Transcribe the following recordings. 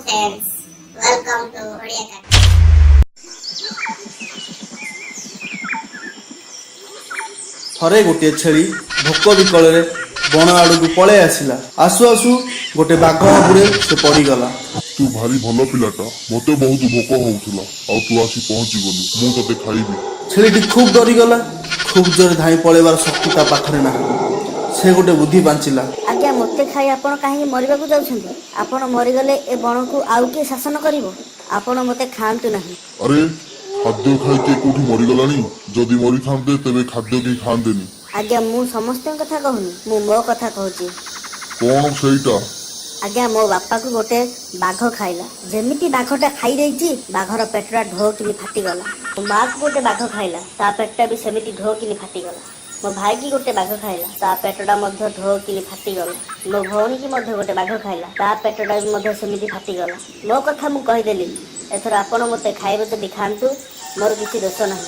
Friends, welcome to Odia Cartoon. ଥରେ ଗୋଟିଏ ଛେଳି ଭୋକ ବିକଳରେ ବଣ ଆଡ଼କୁ ପଳେଇ ଆସିଲା। ଆସୁ ଆସୁ ଗୋଟେ ବାଘ ହାବୁଡ଼େ ସେ ପଡ଼ିଗଲା। ତୁ ଭାରି ଭଲ ପିଲାଟା। ମତେ ବହୁତ ଭୋକ ହଉଥିଲା, ଆଉ ତୁ ଆସି ପହଞ୍ଚିଗଲୁ। ମୁଁ ତତେ ଖାଇବି। ଛେଳିଟି ଖୁବ୍ ଡରିଗଲା। ଖୁବ୍ ଜୋରେ ଧାଇଁ ପଳେଇବାର ଶକ୍ତି ତା ପାଖରେ ନାହିଁ। ସେ ଗୋଟେ ବୁଦ୍ଧି ପାଞ୍ଚିଲା। ଆଜ୍ଞା, ମୋତେ ଖାଇ ଆପଣ କାହିଁକି ମରିବାକୁ ଯାଉଛନ୍ତି? ଆପଣ ମରିଗଲେ ଏ ବଣକୁ ଆଉ କିଏ ଶାସନ କରିବ? ଆପଣ ମୋତେ ଖାଆନ୍ତୁ ନାହିଁ। ଆରେ, ଖାଦ୍ୟ ଖାଇ କିଏ କୋଉଠି ମରିଗଲାଣି? ଯଦି ମରିଥାନ୍ତେ, ତେବେ ଖାଦ୍ୟ କେହି ଖାଆନ୍ତେନି। ଆଜ୍ଞା, ମୁଁ ସମସ୍ତଙ୍କ କଥା କହୁନି, ମୁଁ ମୋ କଥା କହୁଛି। କଣ ସେଇଟା? ଆଜ୍ଞା, ମୋ ବାପାକୁ ଗୋଟେ ବାଘ ଖାଇଲା। ଯେମିତି ବାଘଟା ଖାଇ ଦେଇଛି, ବାଘର ପେଟଟା ଢୋ କିନି ଫାଟିଗଲା। ମୋ ମାକୁ ଗୋଟେ ବାଘ ଖାଇଲା, ତା ପେଟଟା ବି ସେମିତି ଢୋ କିନି ଫାଟିଗଲା। ମୋ ଭାଇକି ଗୋଟେ ବାଘ ଖାଇଲା, ତା ପେଟଟା ମଧ୍ୟ ଢୋ କିନି ଫାଟିଗଲା। ମୋ ଭଉଣୀକି ମଧ୍ୟ ଗୋଟେ ବାଘ ଖାଇଲା, ତା ପେଟଟା ବି ମଧ୍ୟ ସେମିତି ଫାଟିଗଲା। ମୋ କଥା ମୁଁ କହିଦେଲି। ଏଥର ଆପଣ ମୋତେ ଖାଇବେ ଯଦି ଖାଆନ୍ତୁ, ମୋର କିଛି ଦୋଷ ନାହିଁ।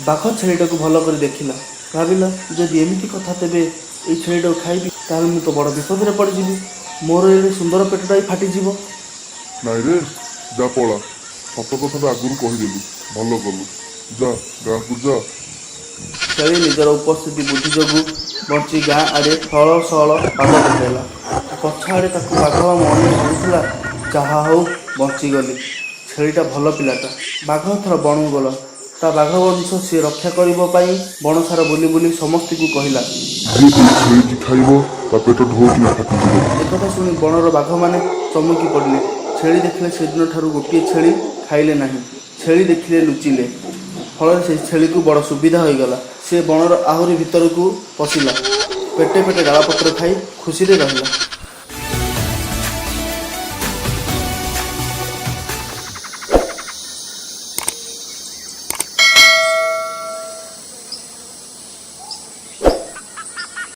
ବାଘ ଛେଳିଟାକୁ ଭଲ କରି ଦେଖିଲା। ଭାବିଲା, ଯଦି ଏମିତି କଥା, ତେବେ ଏଇ ଛେଳିଟାକୁ ଖାଇବି, ତାହେଲେ ମୁଁ ତ ବଡ଼ ବିପଦରେ ପଡ଼ିଯିବି। ମୋର ଏଡ଼େ ସୁନ୍ଦର ପେଟଟା ବି ଫାଟିଯିବ। ନାଇଁ ରେ, ଯା ପଳା। ସତ କଥାଟା ଆଗରୁ କହିଦେଲୁ, ଭଲ କଲୁ। ଯା, ଗାଁକୁ ଯା। ଛେଳି ନିଜର ଉପସ୍ଥିତି ବୁଦ୍ଧି ଯୋଗୁଁ ବଞ୍ଚି ଗାଁ ଆଡ଼େ ସଳ ସଳ ପାଦ ପକାଇଲା। ପଛ ଆଡ଼େ ତାକୁ ବାଘ ମନେ ଭାବୁଥିଲା, ଯାହା ହଉ, ବଞ୍ଚିଗଲି। ଛେଳିଟା ଭଲ ପିଲାଟା। ବାଘ ଏଥର ବଣକୁ ଗଲା। ତା ବାଘ ବଂଶ ସିଏ ରକ୍ଷା କରିବା ପାଇଁ ବଣ ସାରା ବୁଲି ବୁଲି ସମସ୍ତଙ୍କୁ କହିଲା, ଯିଏ ଏଇ ଛେଳିକି ଖାଇବ, ତା ପେଟ ଢୋକିନା ଫାଟିଯିବ। ଏକଥା ଶୁଣି ବଣର ବାଘମାନେ ଚମକି ପଡ଼ିଲେ। ଛେଳି ଦେଖିଲେ ସେଦିନ ଠାରୁ ଗୋଟିଏ ଛେଳି ଖାଇଲେ ନାହିଁ। ଛେଳି ଦେଖିଲେ ଲୁଚିଲେ। ଫଳରେ ସେ ଛେଳିକୁ ବଡ଼ ସୁବିଧା ହୋଇଗଲା। ସେ ବଣର ଆହୁରି ଭିତରକୁ ପଶିଲା। ପେଟେ ପେଟେ ଡାଳପତ୍ର ଖାଇ ଖୁସିରେ ରହିଲା।